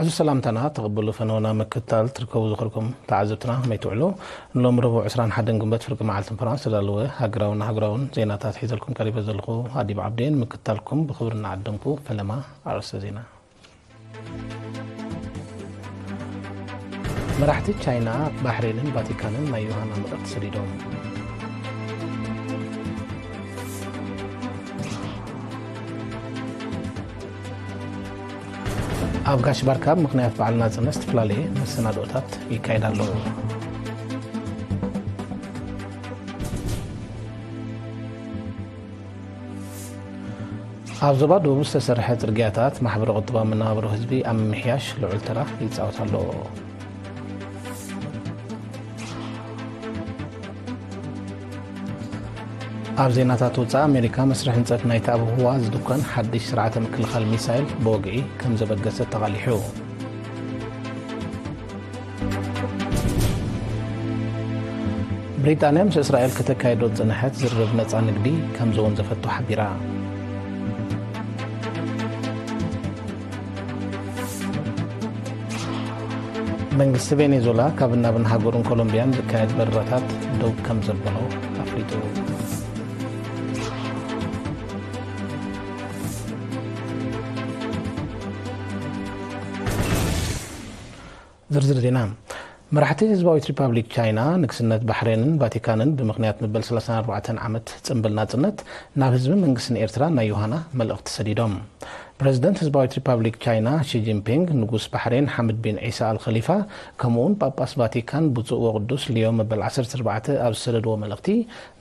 እዚ ሰላምታና ተቐበሉ። ፈነወና ምክትታል ትርከቡ ዝኽርኩም ተዓዘብትና መይትውዕሉ። ንሎም ረቡዕ ዕስራን ሓደን ግንቦት ፍርቂ መዓልቲ ምፍራን ዝተዳለወ ሃገራውን ኣህጉራውን ዜናታት ሒዘልኩም ቀሪበ ዘለኹ ኣዲብ ዓብዴን ምክትታልኩም ብኽብሪ እናዓደምኩ ፈለማ ኣርእስተ ዜና። መራሕቲ ቻይና፣ ባሕሬንን ቫቲካንን ናይ ዮሃና መልእኽቲ ሰዲዶም። ኣብ ጋሽ ባርካ ምኽንያት በዓል ናጽነት ዝተፈላለየ መሰናድኦታት ይካየድ ኣሎ። ኣብ ዞባ ደቡብ ዝተሰርሐ ጽርግያታት ማሕበረ ቁጠባዊ መነባብሮ ህዝቢ ኣብ ምምሕያሽ ልዑል ተራ ይጻወት ኣሎ። ኣብ ዜናታት ወጻኢ ኣሜሪካ መስርሕ ህንጸት ናይቲ ኣብ ህዋ ዝድኮን ሓድሽ ስርዓተ ምክልኻል ሚሳይል ብወግዒ ከም ዘበገሰት ተቓሊሑ። ብሪጣንያ ምስ እስራኤል ከተካየዶ ዝጸንሐት ዝርርብ ነጻ ንግዲ ከም ዘወንዘፈቶ ሓቢራ። መንግስቲ ቬኔዙላ ካብን ናብን ሃገሩን ኮሎምቢያን ዝካየድ በረራታት ደው ከም ዘበሎ ኣፍሊጡ። ዝርዝር ዜና። መራሕቲ ህዝባዊት ሪፓብሊክ ቻይና ንግስነት ባሕሬንን ቫቲካንን ብምኽንያት መበል ሰላሳን ኣርባዕተን ዓመት ጽንብል ናጽነት ናብ ህዝብን መንግስትን ኤርትራ ናይ ዮሃና መልእኽቲ ሰዲዶም። ፕረዚደንት ህዝባዊት ሪፓብሊክ ቻይና ሺ ጂንፒንግ፣ ንጉስ ባሕሬን ሓምድ ቢን ዒሳ ኣል ኸሊፋ፣ ከምኡውን ጳጳስ ቫቲካን ብፁዕ ወቅዱስ ሊዮ መበል ዓሰርተ ኣርባዕተ ኣብ ዝሰደድዎ መልእኽቲ፣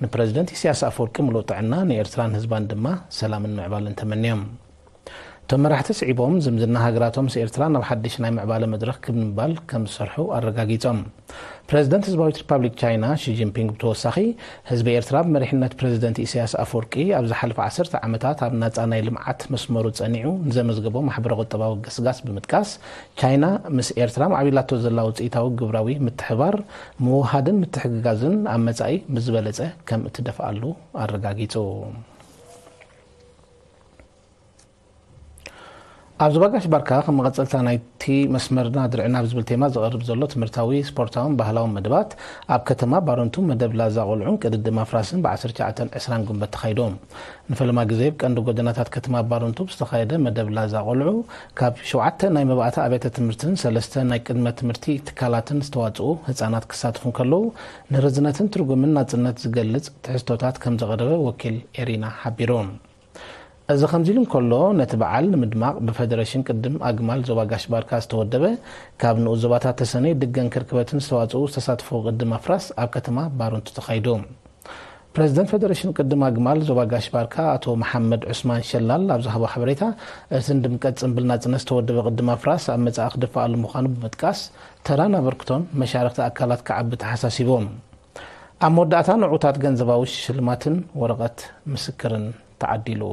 ንፕረዚደንት ኢሳያስ ኣፈወርቂ ምሉእ ጥዕና፣ ንኤርትራን ህዝባን ድማ ሰላምን ምዕባለን ተመንዮም። እቶም መራሕቲ ስዒቦም፣ ዝምድና ሃገራቶም ምስ ኤርትራ ናብ ሓድሽ ናይ ምዕባለ መድረኽ ክብ ንምባል ከም ዝሰርሑ ኣረጋጊጾም። ፕረዚደንት ህዝባዊት ሪፓብሊክ ቻይና ሺ ጂንፒንግ ብተወሳኺ፣ ህዝቢ ኤርትራ ብመሪሕነት ፕረዚደንት ኢሳያስ ኣፈወርቂ ኣብ ዝሓለፈ ዓሰርተ ዓመታት ኣብ ናጻ ናይ ልምዓት መስመሩ ጸኒዑ ንዘመዝገቦ ማሕበረ ቁጠባዊ ገስጋስ ብምጥቃስ፣ ቻይና ምስ ኤርትራ ማዕቢላቶ ዘላ ውጽኢታዊ ግብራዊ ምትሕባር፣ ምውሃድን ምትሕግጋዝን ኣብ መጻኢ ብዝበለጸ ከም እትደፍኣሉ ኣረጋጊጹ። ኣብ ዞባ ጋሽ ባርካ ከም መቐጸልታ ናይቲ መስመርና ድርዕና ብዝብል ቴማ ዝቐርብ ዘሎ ትምህርታዊ፣ ስፖርታውን ባህላውን መደባት ኣብ ከተማ ባረንቱ መደብ ላዛ ቆልዑን ቅድድም ኣፍራስን ብ ዓሰርተ ትሽዓተን ዕስራን ግንቦት ተኻይዱ። ንፈለማ ግዜ ብቀንዲ ጎደናታት ከተማ ባረንቱ ብዝተኻየደ መደብ ላዛ ቆልዑ ካብ ሸውዓተ ናይ መባእታ ኣብያተ ትምህርትን ሰለስተ ናይ ቅድመ ትምህርቲ ትካላትን ዝተዋጽኡ ህጻናት ክሳተፉ እንከለዉ፣ ንርዝነትን ትርጉምን ናጽነት ዝገልጽ ትሕዝቶታት ከም ዘቕረበ ወኪል ኤሪና ሓቢሩ። እዚ ከምዚ ኢሉ እንከሎ፣ ነቲ በዓል ንምድማቕ ብፈደረሽን ቅድም ኣግማል ዞባ ጋሽ ባርካ ዝተወደበ፣ ካብ ንኡስ ዞባታት ተሰነይ፣ ድገን ከርክበትን ዝተዋጽኡ ዝተሳትፍዎ ቅድም ኣፍራስ ኣብ ከተማ ባረንቱ ተኻይዱ። ፕረዚደንት ፈደረሽን ቅድም ኣግማል ዞባ ጋሽ ባርካ ኣቶ መሓመድ ዑስማን ሸላል ኣብ ዝሃቦ ሓበሬታ፣ እቲ ንድምቀት ጽምብል ናጽነት ዝተወደበ ቅድም ኣፍራስ ኣብ መጻኢ ክድፋኣሉ ምዃኑ ብምጥቃስ፣ ተራን ኣበርክቶን መሻርኽቲ ኣካላት ክዓቢ ተሓሳሲቦም። ኣብ መወዳእታ ንዑታት ገንዘባዊ ሽልማትን ወረቐት ምስክርን ተዓዲሉ።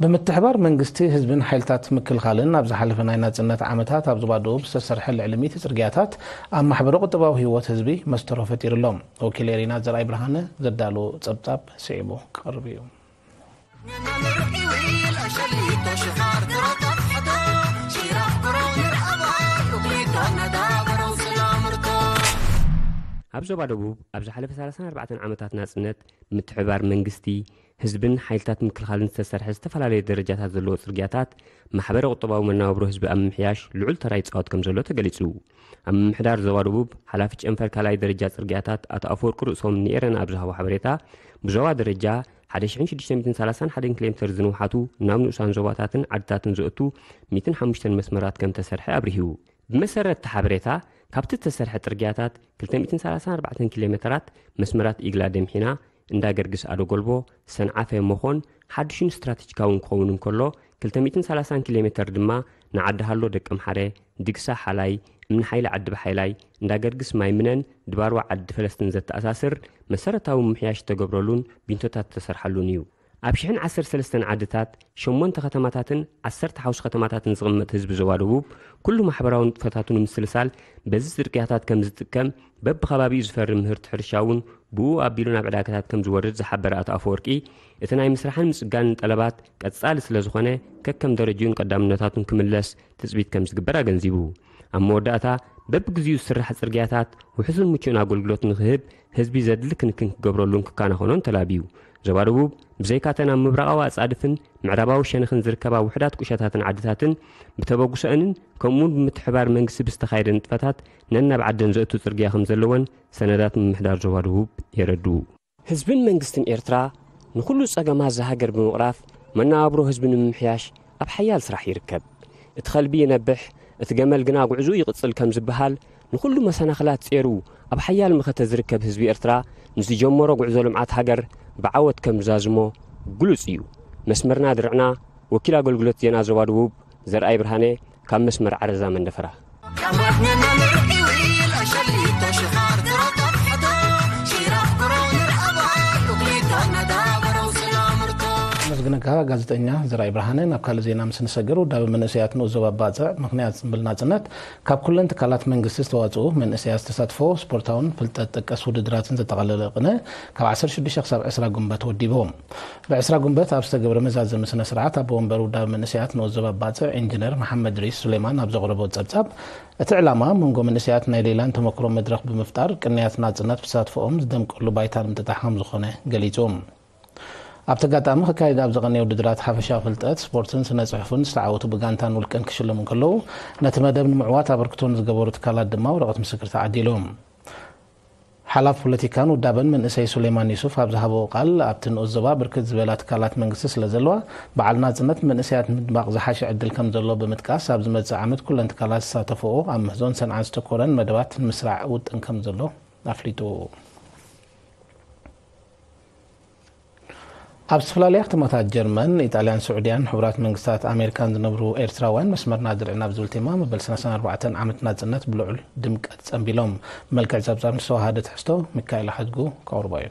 ብምትሕባር መንግስቲ፣ ህዝብን ሓይልታት ምክልኻልን ኣብ ዝሓለፈ ናይ ናጽነት ዓመታት ኣብ ዞባ ደቡብ ዝተሰርሐ ልዕሊ ሚእቲ ጽርግያታት ኣብ ማሕበረ ቁጠባዊ ህይወት ህዝቢ መስተሮ ፈጢሩ ኣሎ። ወኪል ኤሪና ዘርኣይ ብርሃነ ዘዳለዎ ጸብጻብ ስዒቡ ክቐርብ እዩ። ኣብ ዞባ ደቡብ ኣብ ዝሓለፈ ሰላሳን ኣርባዕተን ዓመታት ናጽነት ምትሕባር መንግስቲ፣ ህዝብን ሓይልታት ምክልኻልን ዝተሰርሐ ዝተፈላለየ ደረጃታት ዘለዎ ጽርግያታት ማሕበረ ቁጠባዊ መነባብሮ ህዝቢ ኣብ ምምሕያሽ ልዑል ተራ ይጻወት ከም ዘሎ ተገሊጹ። ኣብ ምምሕዳር ዞባ ደቡብ ሓላፊ ጨንፈር ካልኣይ ደረጃ ጽርግያታት ኣቶ ኣፈወርቂ ርእሶም ንኤረና ኣብ ዝሃቦ ሓበሬታ፣ ብዞባ ደረጃ ሓደ ሽሕን ሽዱሽተ ሚእትን ሰላሳን ሓደን ኪሎ ሜተር ዝንውሓቱ ናብ ንኡሳን ዞባታትን ዓድታትን ዘእቱ ሚእትን ሓሙሽተን መስመራት ከም ተሰርሐ ኣብሪሁ። ብመሰረት እቲ ሓበሬታ፣ ካብቲ እተሰርሐ ጽርግያታት ክልተ ሚእትን ሰላሳን ኣርባዕተን ኪሎ ሜተራት መስመራት ኢግላ ደምሒና፣ እንዳ ገርግስ ኣዶ ጎልቦ፣ ሰንዓፈ፣ መኾን ሓድሽን ስትራተጂካውን ክኸውን እንከሎ፣ ክልተ ሚእትን ሰላሳን ኪሎ ሜተር ድማ ንዓዲ ሃሎ ደቀምሓረ፣ ድግሳ ሓላይ፣ እምኒ ሓይሊ ዓዲ ብሓይላይ፣ እንዳ ገርግስ ማይ ምነን፣ ድባርዋ ዓዲ ፈለስትን ዘተኣሳስር መሰረታዊ ምምሕያሽ ዝተገብረሉን ቢንቶታት ዝተሰርሓሉን እዩ። ኣብ ሽሕን ዓሰርተ ሰለስተን ዓድታት፣ ሸሞንተ ከተማታትን ዓሰርተ ሓሙሽተ ከተማታትን ዝቕመጥ ህዝቢ ዞባ ደቡብ፣ ኩሉ ማሕበራዊ ንጥፈታቱ ንምስልሳል በዚ ጽርግያታት ከም ዝጥቀም፣ በብኸባቢኡ ዝፈሪ ምህርቲ ሕርሻ እውን ብኡ ኣቢሉ ናብ ዕዳጋታት ከም ዝወርድ ዝሓበረ ኣቶ ኣፈወርቂ፣ እቲ ናይ ምስራሕን ምጽጋንን ጠለባት ቀጻሊ ስለ ዝኾነ፣ ከከም ደረጃኡን ቀዳምነታቱን ክምለስ ትጽቢት ከም ዝግበር ኣገንዚቡ። ኣብ መወዳእታ፣ በብግዜኡ ዝስራሕ ጽርግያታት ውሑስን ምቹእን ኣገልግሎት ንክህብ ህዝቢ ዘድሊ ክንክን ክገብረሉን ክከናኸኖን ተላብዩ። ዞባ ደቡብ፣ ብዘይካተን ኣብ ምብራቓዊ ኣጻድፍን ምዕራባዊ ሸነኽን ዝርከባ ውሑዳት ቁሸታትን ዓድታትን፣ ብተበግሶአንን ከምኡውን ብምትሕባር መንግስቲ ብዝተኻየደ ንጥፈታት ነናብ ዓደን ዘእቱ ጽርግያ ከም ዘለወን ሰነዳት ምምሕዳር ዞባ ደቡብ የረድኡ። ህዝብን መንግስትን ኤርትራ ንኹሉ ጸገማት እዛ ሃገር ብምቕራፍ መነባብሮ ህዝቢ ንምምሕያሽ ኣብ ሓያል ስራሕ ይርከብ። እቲ ከልቢ ይነብሕ፣ እቲ ገመል ግና ጉዕዞኡ ይቕጽል ከም ዝበሃል፣ ንኹሉ መሰናኽላት ጼሩ ኣብ ሓያል መኸተ ዝርከብ ህዝቢ ኤርትራ ንዝጀመሮ ጉዕዞ ልምዓት ሃገር ብዓወት ከም ዝዛዝሞ ግሉጽ እዩ። መስመርና ድርዕና፣ ወኪል ኣገልግሎት ዜና ዞባ ደቡብ ዘርኣይ ብርሃነ ካብ መስመር ዓረዛ መንደፈራ። ኣመስግነካ ጋዜጠኛ ዘርኣይ ብርሃነ። ናብ ካልእ ዜና ምስ ንሰግር፣ ውዳበ መንእሰያት ንኡስ ዞባ ባጽዕ ምኽንያት ጽምብል ናጽነት ካብ ኩለን ትካላት መንግስቲ ዝተዋጽኡ መንእሰያት ዝተሳትፎ ስፖርታውን ፍልጠት ጠቀስ ውድድራትን ዘጠቓለለ ቅነ ካብ ዓሰርተ ሽዱሽተ ክሳብ ዕስራ ጉንበት ወዲቡ። ብዕስራ ጉንበት ኣብ ዝተገብረ መዛዘሚ ስነ ስርዓት ኣቦ ወንበር ውዳበ መንእሰያት ንኡስ ዞባ ባጽዕ ኢንጂነር መሓመድ ሪስ ሱሌማን ኣብ ዘቕረቦ ጸብጻብ፣ እቲ ዕላማ መንጎ መንእሰያት ናይ ሌላን ተመክሮ መድረኽ ብምፍጣር ቅንያት ናጽነት ብተሳትፎኦም ዝደምቀሉ ባይታ ንምጥጣሕ ከም ዝኾነ ገሊጹ። ኣብቲ ኣጋጣሚ ክካየድ ኣብ ዝቐነየ ውድድራት ሓፈሻዊ ፍልጠት፣ ስፖርትን ስነ ጽሑፍን ዝተዓወቱ ብጋንታን ውልቀን ክሽለሙ እንከለዉ፣ ነቲ መደብ ንምዕዋት ኣበርክቶ ንዝገበሩ ትካላት ድማ ወረቐት ምስክር ተዓዲሉ። ሓላፊ ፖለቲካን ውዳበን መንእሰይ ሱሌማን ዩሱፍ ኣብ ዝሃቦ ቃል፣ ኣብቲ ንኡስ ዞባ ብርክት ዝበላ ትካላት መንግስቲ ስለ ዘለዋ፣ በዓል ናጽነት መንእሰያት ምድማቕ ዝሓሸ ዕድል ከም ዘሎ ብምጥቃስ፣ ኣብ ዝመጽእ ዓመት ኩለን ትካላት ዝሳተፍኦ ኣብ ምህዞን ሰንዓን ዝተኮረን መደባት ንምስራዕ ውጥን ከም ዘሎ ኣፍሊጡ። ኣብ ዝተፈላለያ ከተማታት ጀርመን፣ ኢጣልያን ስዑድያን ሕቡራት መንግስታት ኣሜሪካን ዝነብሩ ኤርትራውያን መስመርና ድርዕና ብዝብል ቴማ መበል ሰላሳን ኣርባዕተን ዓመት ናጽነት ብልዑል ድምቀት ጸንቢሎም። መልክዕ ጸብጻብ ንዝተዋሃደ ትሕዝቶ ሚካኤል ሓድጉ ከቕርቦ እዩ።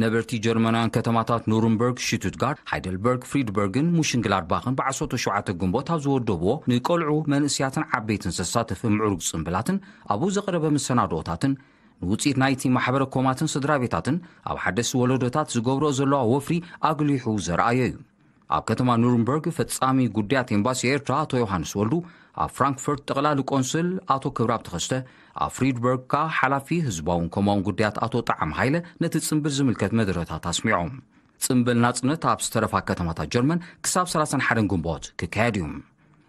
ነበርቲ ጀርመናውያን ከተማታት ኑርንበርግ፣ ሽቱትጋርት፣ ሃይደልበርግ፣ ፍሪድበርግን ሙሽንግላድባኽን ብዓሰርተ ሸውዓተ ግንቦት ኣብ ዝወደብዎ ንቆልዑ፣ መንእስያትን ዓበይትን ዘሳተፈ ምዕሩግ ጽምብላትን ኣብኡ ዘቕረበ መሰናድኦታትን ንውጽኢት ናይቲ ማሕበረ ኮማትን ስድራ ቤታትን ኣብ ሓደስቲ ወለዶታት ዝገብርኦ ዘለዋ ወፍሪ ኣጉሊሑ ዘርኣዮ እዩ። ኣብ ከተማ ኑርንበርግ ፈጻሚ ጉዳያት ኤምባሲ ኤርትራ ኣቶ ዮሃንስ ወልዱ፣ ኣብ ፍራንክፈርት ጠቕላሊ ቆንስል ኣቶ ክብራብ ተኸስተ፣ ኣብ ፍሪድበርግ ከኣ ሓላፊ ህዝባውን ኮማውን ጉዳያት ኣቶ ጣዕም ሃይለ ነቲ ጽምብል ዝምልከት መደረታት ኣስሚዖም። ጽምብል ናጽነት ኣብ ዝተረፋ ከተማታት ጀርመን ክሳብ ሰላሳን ሓደን ግንቦት ክካየድ እዩ።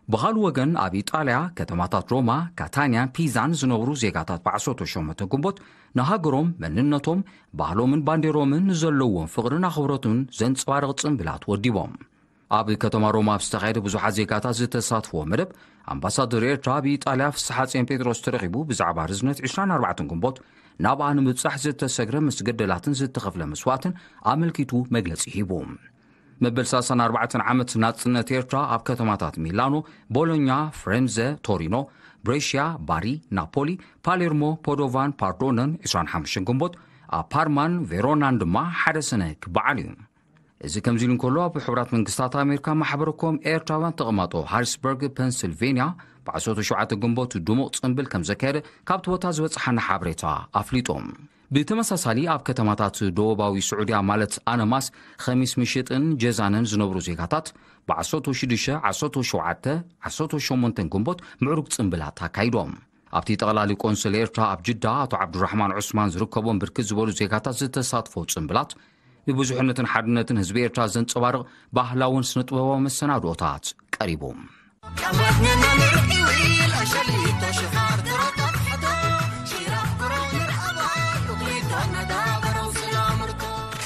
ብኻልእ ወገን፣ ኣብ ኢጣልያ ከተማታት ሮማ፣ ካታንያን ፒዛን ዝነብሩ ዜጋታት ብዓሰርተ ሸሞንተ ግንቦት ንሃገሮም፣ መንነቶም፣ ባህሎምን ባንዴሮምን ዘለዎም ፍቕርን ኣኽብሮትን ዘንጸባርቕ ጽምብላት ወዲቦም። ኣብ ከተማ ሮማ ኣብ ዝተኻየደ ብዙሓት ዜጋታት ዝተሳትፍዎ መደብ፣ ኣምባሳደር ኤርትራ ኣብ ኢጣልያ ፍስሓጽዮን ጴጥሮስ ተረኺቡ ብዛዕባ ርዝነት ዕስራን ኣርባዕተን ግንቦት ናብኣ ንምብጻሕ ዝተሰግረ ምስ ገደላትን ዝተኸፍለ መስዋእትን ኣመልኪቱ መግለጺ ሂቡ። መበል ሰላሳን ኣርባዕተን ዓመት ናጽነት ኤርትራ ኣብ ከተማታት ሚላኖ፣ ቦሎኛ፣ ፍሬምዘ፣ ቶሪኖ፣ ብሬሽያ፣ ባሪ፣ ናፖሊ፣ ፓሌርሞ፣ ፖዶቫን፣ ፓርዶነን ዕስራን ሓሙሽተን ግንቦት፣ ኣብ ፓርማን ቬሮናን ድማ ሓደ ሰነ ክበዓል እዩ። እዚ ከምዚ ኢሉ እንከሎ፣ ኣብ ሕቡራት መንግስታት ኣሜሪካ ማሕበረ ኮም ኤርትራውያን ተቐማጦ ሃሪስበርግ ፐንስልቬንያ ብዓሰርተ ሸውዓተ ግንቦት ድሙቕ ጽምብል ከም ዘካየደ ካብቲ ቦታ ዝበጽሓና ሓበሬታ ኣፍሊጡ። ብተመሳሳሊ ኣብ ከተማታት ደቡባዊ ስዑድያ ማለት ኣነማስ፣ ኸሚስ ምሽጥን ጀዛንን ዝነብሩ ዜጋታት ብዓሰርተ ሽዱሽተ፣ ዓሰርተ ሸውዓተ፣ ዓሰርተ ሸሞንተን ግንቦት ምዕሩግ ጽምብላት ኣካይዶም። ኣብቲ ጠቕላሊ ቆንስል ኤርትራ ኣብ ጅዳ ኣቶ ዓብዱራሕማን ዑስማን ዝርከቦም ብርክት ዝበሉ ዜጋታት ዝተሳትፎ ጽምብላት፣ ብብዙሕነትን ሓድነትን ህዝቢ ኤርትራ ዘንጸባርቕ ባህላውን ስነ-ጥበባዊ መሰናድኦታት ቀሪቡ።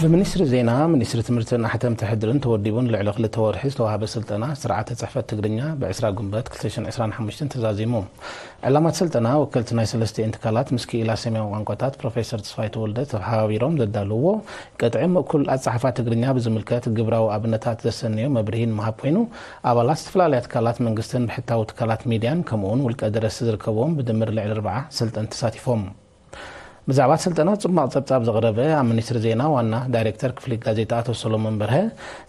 ብሚኒስትሪ ዜና፣ ሚኒስትሪ ትምህርትን ኣሕተምቲ ሕድርን ተወዲቡን ልዕሊ ክልተ ወርሒ ዝተዋህበ ስልጠና ስርዓተ ጽሕፈት ትግርኛ ብ ዕስራ ጉንበት ክልተ ሽሕን ዕስራን ሓሙሽተን ተዛዚሙ። ዕላማት ስልጠና፣ ወከልቲ ናይ ሰለስቲኤን ትካላት ምስ ክኢላ ሰሜናዊ ቋንቋታት ፕሮፌሰር ተስፋይ ተወልደ ተሓባቢሮም ዘዳለውዎ ቅጥዒ ምእኩል ኣጻሕፋ ትግርኛ ብዝምልከት ግብራዊ ኣብነታት ዘሰነዮ መብርሂ ንምሃብ ኮይኑ፣ ኣባላት ዝተፈላለያ ትካላት መንግስትን ብሕታዊ ትካላት ሚድያን ከምኡውን ውልቀ ደረስቲ ዝርከብዎም ብድምር ልዕሊ ኣርብዓ ሰልጠንቲ ተሳቲፎም። ብዛዕባ ስልጠና ጽማቕ ጸብጻብ ዘቕረበ ኣብ ሚኒስትሪ ዜና ዋና ዳይሬክተር ክፍሊ ጋዜጣ ኣቶ ሰሎሞን በርሀ፣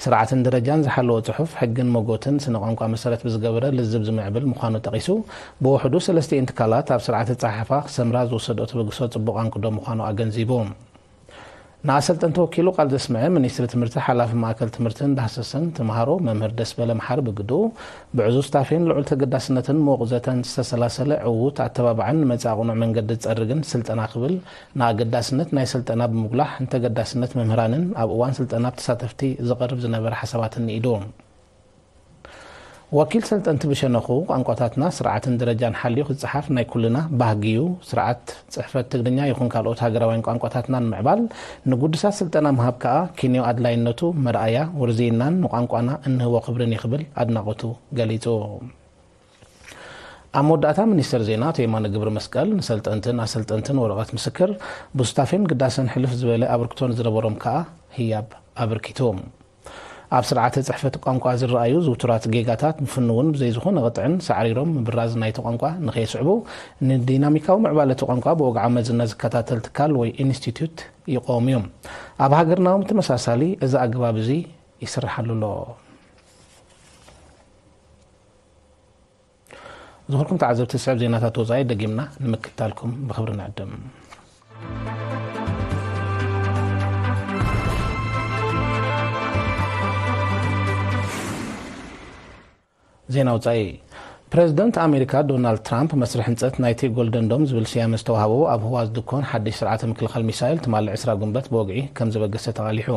ስርዓትን ደረጃን ዝሓለወ ጽሑፍ ሕግን መጎትን ስነ ቋንቋ መሰረት ብዝገበረ ልዝብ ዝምዕብል ምዃኑ ጠቒሱ፣ ብውሕዱ ሰለስቲኤን ትካላት ኣብ ስርዓተ ጸሓሕፋ ክሰምራ ዝወሰድኦ ተበግሶ ጽቡቕ ኣንቅዶ ምዃኑ ኣገንዚቡ። ንኣሰልጠንቲ ወኪሉ ቃል ዘስምዐ ሚኒስትሪ ትምህርቲ ሓላፊ ማእከል ትምህርትን ዳህሰሰን ተምሃሮ መምህር ደስበለ መሓሪ ብግድኡ፣ ብዕዙዝ ታፌን ልዑል ተገዳስነትን ምዉቕ ዘተን ዝተሰላሰለ ዕዉት ኣተባባዕን ንመጻኢ ቅኑዕ መንገዲ ዝጸርግን ስልጠና ክብል ንኣገዳስነት ናይ ስልጠና ብምጉላሕ ንተገዳስነት መምህራንን ኣብ እዋን ስልጠና ብተሳተፍቲ ዝቐርብ ዝነበረ ሓሳባትን ንኢዱ። ወኪል ሰልጠንቲ ብሸነኹ፣ ቋንቋታትና ስርዓትን ደረጃን ሓልዩ ክጸሓፍ ናይ ኩልና ባህጊ እዩ። ስርዓት ጽሕፈት ትግርኛ ይኹን ካልኦት ሃገራውያን ቋንቋታትና ንምዕባል ንጉዱሳት ስልጠና ምሃብ ከኣ ኪንዮ ኣድላይነቱ መርኣያ ውርዝይናን ንቋንቋና እንህቦ ክብርን እዩ ክብል ኣድናቖቱ ገሊጹ። ኣብ መወዳእታ ሚኒስትር ዜና ኣቶ የማነ ገብረ መስቀል ንሰልጠንትን ኣሰልጠንትን ወረቐት ምስክር ብሱታፌን ግዳሰን ሕልፍ ዝበለ ኣበርክቶ ንዝነበሮም ከኣ ህያብ ኣበርኪቱ። ኣብ ስርዓተ ጽሕፈት ቋንቋ ዝረኣዩ ዝውቱራት ጌጋታት ብፍኑውን ብዘይ ዝኾነ ቅጥዕን ሳዕሪሮም ምብራዝ ናይቲ ቋንቋ ንኸየስዕቡ ንዲናሚካዊ ምዕባለ እቲ ቋንቋ ብወግዓዊ መዝነት ዝከታተል ትካል ወይ ኢንስቲትዩት ይቆም እዩ። ኣብ ሃገርና እውን ብተመሳሳሊ እዚ ኣገባብ እዚ ይስርሓሉ ኣሎ። ዝኸበርኩም ተዓዘብቲ፣ ዝስዕብ ዜናታት ወጻኢ ደጊምና ንምክታልኩም ብኽብሪ ንዕድም። ዜና ወጻኢ። ፕረዚደንት ኣሜሪካ ዶናልድ ትራምፕ መስርሕ ህንጸት ናይቲ ጎልደን ዶም ዝብል ስያመ ዝተዋህቦ ኣብ ህዋ ዝድኮን ሓድሽ ስርዓተ ምክልኻል ሚሳይል ትማሊ ዕስራ ጉንበት ብወግዒ ከም ዘበገሰ ተቓሊሑ።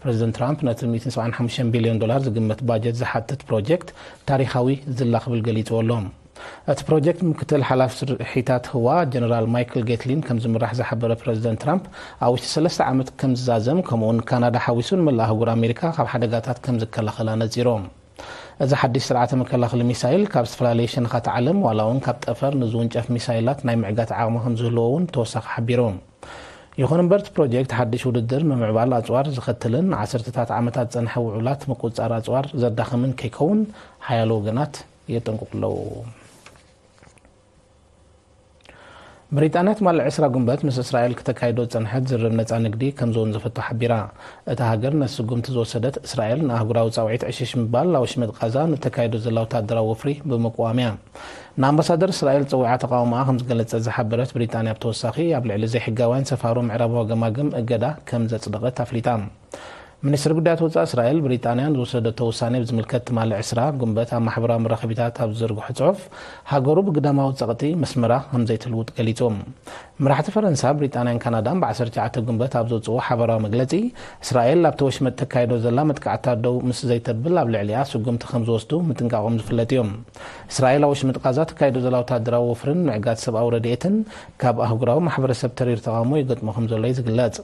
ፕረዚደንት ትራምፕ ነቲ ሚእትን ሰብዓን ሓሙሽተን ቢልዮን ዶላር ዝግመት ባጀት ዝሓትት ፕሮጀክት ታሪኻዊ ዝላ ክብል ገሊጽዎ ኣሎ። እቲ ፕሮጀክት ምክትል ሓላፊ ስርሒታት ህዋ ጀነራል ማይክል ጌትሊን ከም ዝምራሕ ዝሓበረ ፕረዚደንት ትራምፕ፣ ኣብ ውሽጢ ሰለስተ ዓመት ከም ዝዛዘም፣ ከምኡውን ካናዳ ሓዊሱ ንመላእ ኣህጉር ኣሜሪካ ካብ ሓደጋታት ከም ዝከላኸል ኣነጺሩ። እዚ ሓድሽ ስርዓተ መከላኸሊ ሚሳይል ካብ ዝተፈላለዩ ሸነኻት ዓለም ዋላ እውን ካብ ጠፈር ንዝውንጨፍ ሚሳይላት ናይ ምዕጋት ዓቕሚ ከም ዝህልዎ እውን ተወሳኺ ሓቢሩ። ይኹን እምበር፣ እቲ ፕሮጀክት ሓድሽ ውድድር ምምዕባል ኣጽዋር ዝኸትልን ንዓሰርተታት ዓመታት ዝጸንሐ ውዑላት ምቁጽጻር ኣጽዋር ዘዳኽምን ከይከውን ሓያሎ ወገናት የጠንቅቑ ኣለዉ። ብሪጣንያ ትማሊ ዕስራ ጉንበት ምስ እስራኤል ክተካይዶ ዝጸንሐት ዝርርብ ነጻ ንግዲ ከም ዘወንዘፈቶ ሓቢራ። እታ ሃገር ነቲ ስጉምቲ ዝወሰደት እስራኤል ንኣህጉራዊ ጻውዒት ዕሽሽ ምባል ኣብ ወሽመጥ ቃዛ ንተካይዶ ዘላ ወታደራዊ ወፍሪ ብምቅዋም እያ። ንኣምባሳደር እስራኤል ጸዊዓ ተቓውሞኣ ከም ዝገለጸት ዝሓበረት ብሪጣንያ ብተወሳኺ ኣብ ልዕሊ ዘይሕጋውያን ሰፋሮ ምዕራባዊ ገማግም እገዳ ከም ዘጽደቐት ኣፍሊጣ። ሚኒስትሪ ጉዳያት ወጻኢ እስራኤል ብሪጣንያ ንዝወሰደቶ ውሳኔ ብዝምልከት ትማሊ ዕስራ ጉንበት ኣብ ማሕበራዊ መራኸቢታት ኣብ ዝዘርግሖ ጽሑፍ፣ ሃገሩ ብግዳማዊ ጸቕጢ መስመራ ከም ዘይትልውጥ ገሊጹ። መራሕቲ ፈረንሳ፣ ብሪጣንያን ካናዳን ብዓሰርተ ትሽዓተ ጉንበት ኣብ ዘውጽእዎ ሓባራዊ መግለጺ፣ እስራኤል ኣብቲ ወሽመጥ ተካይዶ ዘላ መጥቃዕታ ደው ምስ ዘይተብል ኣብ ልዕሊኣ ስጉምቲ ከም ዝወስዱ ምጥንቃቖም ዝፍለጥ እዩ። እስራኤል ኣብ ወሽመጥ ቃዛ ተካይዶ ዘላ ወታደራዊ ወፍርን ምዕጋት ሰብኣዊ ረድኤትን ካብ ኣህጉራዊ ማሕበረሰብ ተሪር ተቓውሞ ይገጥሞ ከም ዘሎ እዩ ዝግለጽ።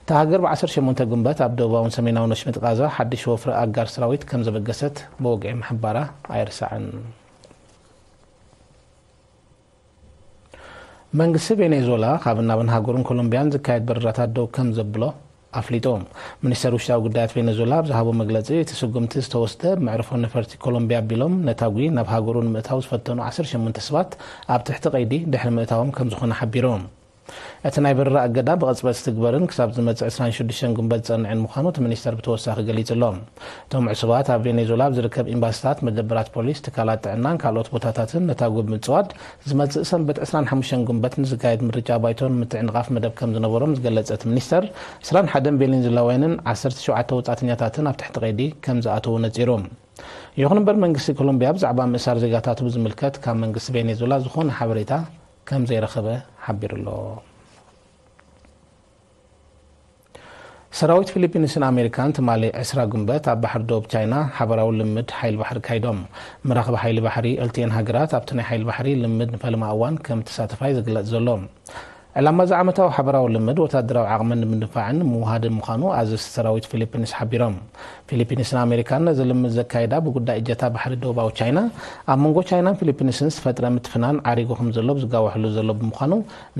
እታ ሃገር ብዓሰርተ ሸሞንተ ጉንበት ኣብ ደቡባውን ሰሜናውን ወሽመጥ ቃዛ ሓድሽ ወፍሪ ኣጋር ሰራዊት ከም ዘበገሰት ብወግዒ ምሕባራ ኣይርሳዕን። መንግስቲ ቬኔዙዌላ ካብን ናብን ሃገሩን ኮሎምቢያን ዝካየድ በረራታት ደው ከም ዘብሎ ኣፍሊጡ። ሚኒስተር ውሽጣዊ ጉዳያት ቬኔዙዌላ ኣብ ዝሃቦ መግለጺ፣ እቲ ስጉምቲ ዝተወስደ መዕርፎ ነፈርቲ ኮሎምቢያ ኣቢሎም ነታጒ ናብ ሃገሩ ንምእታው ዝፈተኑ ዓሰርተ ሸሞንተ ሰባት ኣብ ትሕቲ ቀይዲ ድሕሪ ምእታዎም ከም ዝኾነ ሓቢሩ። እቲ ናይ በረራ እገዳ ብቕጽበት ዝትግበርን ክሳብ ዝመጽእ ዕስራን ሽዱሽተን ጉንበት ዝጸንዕን ምዃኑ እቲ ሚኒስተር ብተወሳኺ ገሊጹ ኣሎ። እቶም ዕሱባት ኣብ ቬኔዙዌላ ኣብ ዝርከብ ኤምባሲታት፣ መደበራት ፖሊስ፣ ትካላት ጥዕናን ካልኦት ቦታታትን ነታጒ ብምጽዋድ፣ ዝመጽእ ሰንበት ዕስራን ሓሙሽተን ጉንበት ንዝካየድ ምርጫ ባይቶ ንምትዕንቓፍ መደብ ከም ዝነበሮም ዝገለጸ እቲ ሚኒስተር፣ ዕስራን ሓደን ቬኔዙዌላውያንን ዓሰርተ ሸውዓተ ወጻእተኛታትን ኣብ ትሕቲ ቀይዲ ከም ዝኣተዉ ነጺሩ። ይኹን እምበር፣ መንግስቲ ኮሎምቢያ ብዛዕባ ምእሳር ዜጋታቱ ብዝምልከት ካብ መንግስቲ ቬኔዙዌላ ዝኾነ ሓበሬታ ከም ዘይረኸበ ሓቢሩ ኣሎ። ሰራዊት ፊሊፒንስን ኣሜሪካን ትማሊ ዕስራ ጉንበት ኣብ ባሕሪ ዶብ ቻይና ሓባራዊ ልምድ ሓይሊ ባሕሪ ካይዶም። መራኽቢ ሓይሊ ባሕሪ እልቲኤን ሃገራት ኣብቲ ናይ ሓይሊ ባሕሪ ልምድ ንፈለማ እዋን ከም ተሳተፋይ ዝግለጽ ዘሎ። ዕላማ እዚ ዓመታዊ ሓበራዊ ልምድ ወታደራዊ ዓቕሚ ንምድንፋዕን ንምውሃድን ምዃኑ ኣዘዝቲ ሰራዊት ፊሊፒንስ ሓቢሮም። ፊሊፒንስን ኣሜሪካን ነዚ ልምድ ዘካይዳ ብጉዳይ እጀታ ባሕሪ ደቡባዊ ቻይና፣ ኣብ መንጎ ቻይናን ፊሊፒንስን ዝተፈጥረ ምትፍናን ዓሪጉ ከም ዘሎ ብዝጋወሐሉ ዘሎ ብምዃኑ፣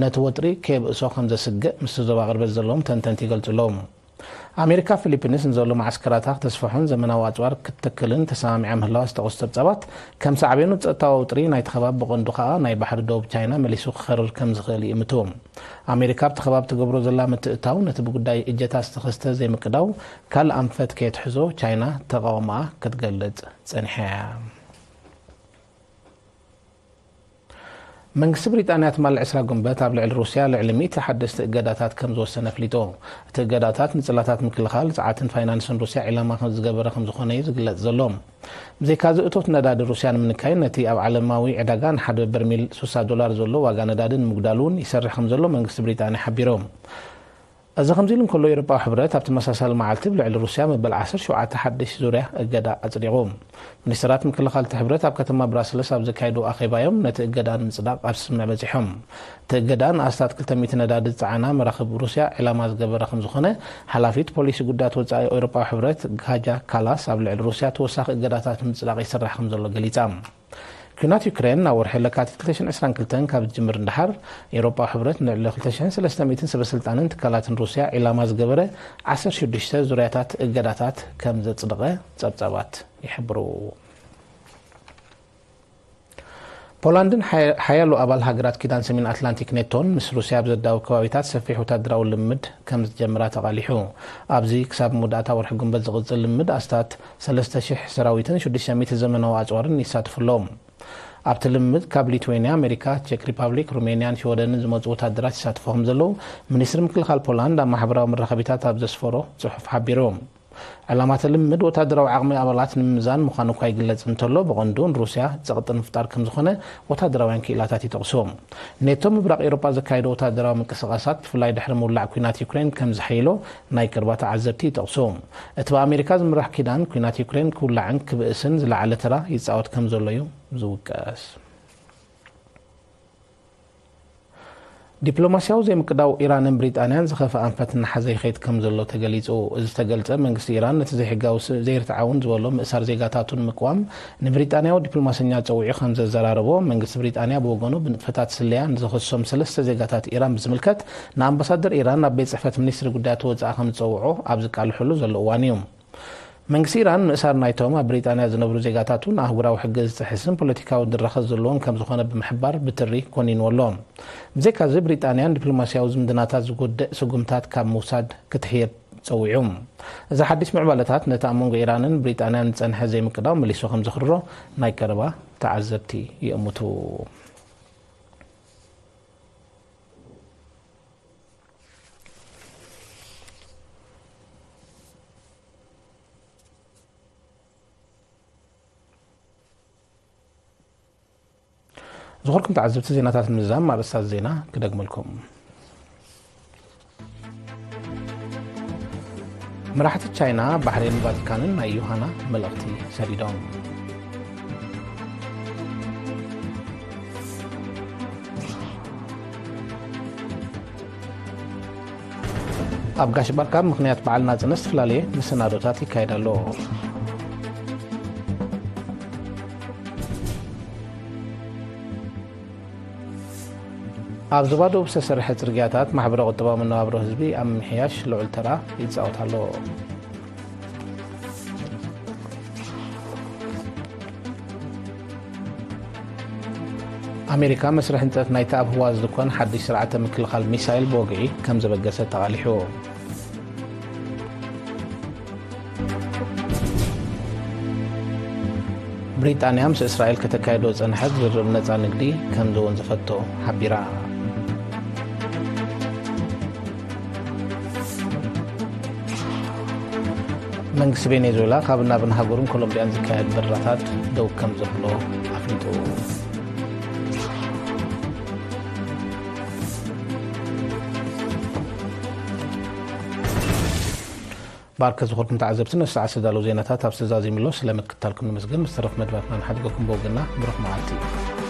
ነቲ ወጥሪ ከየብእሶ ከም ዘስግእ ምስቲ ዞባ ቅርበት ዘለዎም ተንተንቲ ይገልጹ ኣለዉ። ኣሜሪካ ፊሊፒንስ ንዘሎ መዓስከራታ ክተስፍሖን ዘመናዊ ኣጽዋር ክትተክልን ተሰማሚዓ ምህላዋ ዝተቐሱ ጸብጻባት፣ ከም ሳዕቤኑ ጸጥታዊ ውጥሪ ናይቲ ከባቢ ብቐንዱ ከኣ ናይ ባሕሪ ደቡብ ቻይና መሊሱ ክኸርር ከም ዝኽእል ይእምቱ። ኣሜሪካ ኣብቲ ከባቢ ትገብሮ ዘላ ምትእትታው ነቲ ብጉዳይ እጀታ ዝተኸስተ ዘይምቅዳው ካልእ ኣንፈት ከየትሕዞ ቻይና ተቓውሞኣ ክትገልጽ ጸኒሓ እያ። መንግስቲ ብሪጣንያ ትማሊ ዕስራ ጉንበት ኣብ ልዕሊ ሩስያ ልዕሊ ሚእቲ ሓደስቲ እገዳታት ከም ዝወሰነ ኣፍሊጡ። እቲ እገዳታት ንጽላታት ምክልኻል፣ ጸዓትን ፋይናንስን ሩስያ ዒላማ ከም ዝገበረ ከም ዝኾነ እዩ ዝግለጽ ዘሎ። ብዘይካዚ እቶት ነዳዲ ሩስያ ንምንካይ ነቲ ኣብ ዓለማዊ ዕዳጋ ንሓደ በርሚል ስሳ ዶላር ዘሎ ዋጋ ነዳዲ ንምጉዳል እውን ይሰርሕ ከም ዘሎ መንግስቲ ብሪጣንያ ሓቢሩ። እዚ ከምዚ ኢሉ እንከሎ፣ ኤውሮጳዊ ሕብረት ኣብ ተመሳሳሊ መዓልቲ ብልዕሊ ሩስያ መበል ዓሰርተ ሸውዓተ ሓድሽ ዙርያ እገዳ ኣጽዲቑ። ሚኒስትራት ምክልኻል እቲ ሕብረት ኣብ ከተማ ብራስለስ ኣብ ዘካየድዎ ኣኼባ እዮም ነቲ እገዳ ንምጽዳቕ ኣብ ስምምዕ በጺሖም። እቲ እገዳ ንኣስታት ክልተ ሚእቲ ነዳዲ ዝጸዓና መራኽብ ሩስያ ዕላማ ዝገበረ ከም ዝኾነ ሓላፊት ፖሊሲ ጉዳያት ወጻኢ ኤውሮጳዊ ሕብረት ካጃ ካላስ ኣብ ልዕሊ ሩስያ ተወሳኺ እገዳታት ንምጽዳቕ ይስራሕ ከም ዘሎ ገሊጻ። ኲናት ዩክሬን ናብ ወርሒ ለካቲት ክልተ ሽሕን ዕስራን ክልተን ካብ ዝጅምር ንደሓር፣ ኤውሮጳዊ ሕብረት ንልዕሊ ክልተ ሽሕን ሰለስተ ሚእትን ሰበ ስልጣንን ትካላትን ሩስያ ዒላማ ዝገበረ ዓሰርተ ሽዱሽተ ዙርያታት እገዳታት ከም ዘጽደቐ ጸብጻባት ይሕብሩ። ፖላንድን ሓያ-፣ ሓያሎ ኣባል ሃገራት ኪዳን ሰሜን ኣትላንቲክ ኔቶን ምስ ሩስያ ኣብ ዘዳውብ ከባቢታት ሰፊሕ ወታደራዊ ልምድ ከም ዝጀምራ ተቓሊሑ። ኣብዚ ክሳብ መወዳእታ ወርሒ ጉንበት ዝቕጽል ልምድ ኣስታት ሰለስተ ሽሕ ሰራዊትን ሽዱሽተ ሚእቲ ዘመናዊ ኣጽዋርን ይሳተፉ ኣለዉ። ኣብቲ ልምድ ካብ ሊትዌንያ፣ ኣሜሪካ፣ ቼክ ሪፓብሊክ፣ ሩሜንያን ሽወደንን ዝመጹ ወታደራት ይሳተፉ ከም ዘለዉ ሚኒስትሪ ምክልኻል ፖላንድ ኣብ ማሕበራዊ መራኸቢታት ኣብ ዘስፈሮ ጽሑፍ ሓቢሩ። ዕላማ እቲ ልምድ ወታደራዊ ዓቕሚ ኣባላት ንምምዛን ምዃኑ እኳ ይግለጽ እንተሎ፣ ብቐንዱ ንሩስያ ጸቕጢ ንምፍጣር ከም ዝኾነ ወታደራውያን ክኢላታት ይጠቕሱ። ኔቶ ምብራቕ ኤውሮጳ ዘካየዶ ወታደራዊ ምንቅስቓሳት፣ ብፍላይ ድሕሪ ምውላዕ ኲናት ዩክሬን፣ ከም ዘሐይሎ ናይ ቀረባ ተዓዘብቲ ይጠቕሱ። እቲ ብኣሜሪካ ዝምራሕ ኪዳን፣ ኲናት ዩክሬን ክውላዕን ክብእስን ዝለዓለ ተራ ይጻወት ከም ዘሎ እዩ ዝውቀስ። ዲፕሎማስያዊ ዘይምቅዳው ኢራንን ብሪጣንያን ዝኸፍአ ኣንፈት እናሓዘ ይኸይድ ከም ዘሎ ተገሊጹ። እዚ ዝተገልጸ፣ መንግስቲ ኢራን ነቲ ዘይሕጋዊ ስ-፣ ዘይርትዓውን ዝበሎ ምእሳር ዜጋታቱ ንምቅዋም ንብሪጣንያዊ ዲፕሎማሰኛ ጸዊዑ ከም ዘዘራረቦ፣ መንግስቲ ብሪጣንያ ብወገኑ ብንጥፈታት ስለያ ንዝኸሶም ሰለስተ ዜጋታት ኢራን ብዝምልከት ንኣምባሳደር ኢራን ናብ ቤት ጽሕፈት ሚኒስትሪ ጉዳያት ወጻኢ ከም ዝጸውዖ ኣብ ዝቃልሐሉ ዘሎ እዋን እዩ። መንግስቲ ኢራን ምእሳር ናይቶም ኣብ ብሪጣንያ ዝነብሩ ዜጋታቱ ንኣህጉራዊ ሕጊ ዝጥሕስን ፖለቲካዊ ድራኸ ዘለዎን ከም ዝኾነ ብምሕባር ብትሪ ኮኒንዎ ኣሎ። ብዘይካዚ ብሪጣንያ ንዲፕሎማስያዊ ዝምድናታት ዝጎድእ ስጉምታት ካብ ምውሳድ ክትሕየብ ጸዊዑ። እዚ ሓድሽ ምዕባለታት ነቲ ኣብ መንጎ ኢራንን ብሪጣንያን ዝጸንሐ ዘይምቅዳው መሊሱ ከም ዘኽርሮ ናይ ቀረባ ተዓዘብቲ ይእምቱ። ዝኸበርኩም ተዓዘብቲ፣ ዜናታት ንምዝዛም ኣርእስታት ዜና ክደግመልኩም። መራሕቲ ቻይና፣ ባሕሬን፣ ቫቲካንን ናይ ዮሃና መልእኽቲ ሰዲዶም። ኣብ ጋሽ ባርካ ምኽንያት በዓል ናጽነት ዝተፈላለየ መሰናዶታት ይካየድ ኣሎ። ኣብ ዞባ ደቡብ ዝተሰርሐ ጽርግያታት ማሕበረ ቁጠባዊ መነባብሮ ህዝቢ ኣብ ምምሕያሽ ልዑል ተራ ይጻወት ኣሎ። ኣሜሪካ መስርሕ ህንጸት ናይቲ ኣብ ህዋ ዝድኮን ሓድሽ ስርዓተ ምክልኻል ሚሳይል ብወግዒ ከም ዘበገሰት ተቓሊሑ። ብሪጣንያ ምስ እስራኤል ከተካይዶ ዝጸንሐት ዝርርብ ነጻ ንግዲ ከም ዝወንዘፈቶ ሓቢራ። መንግስቲ ቬኔዙዌላ ካብ ናብን ሃገሩን ኮሎምቢያን ዝካየድ በረራታት ደው ከም ዘብሎ ኣፍሊጡ። ባርከ ዝኾንኩም ተዓዘብቲ፣ ነዚ ሰዓት ዝተዳለዉ ዜናታት ኣብ ዝተዛዚምሎ ስለ ምክትታልኩም ነመስግን። ምስ ተረፍ መደባትና ንሓድገኩም ብወገንና ብሩኽ መዓልቲ።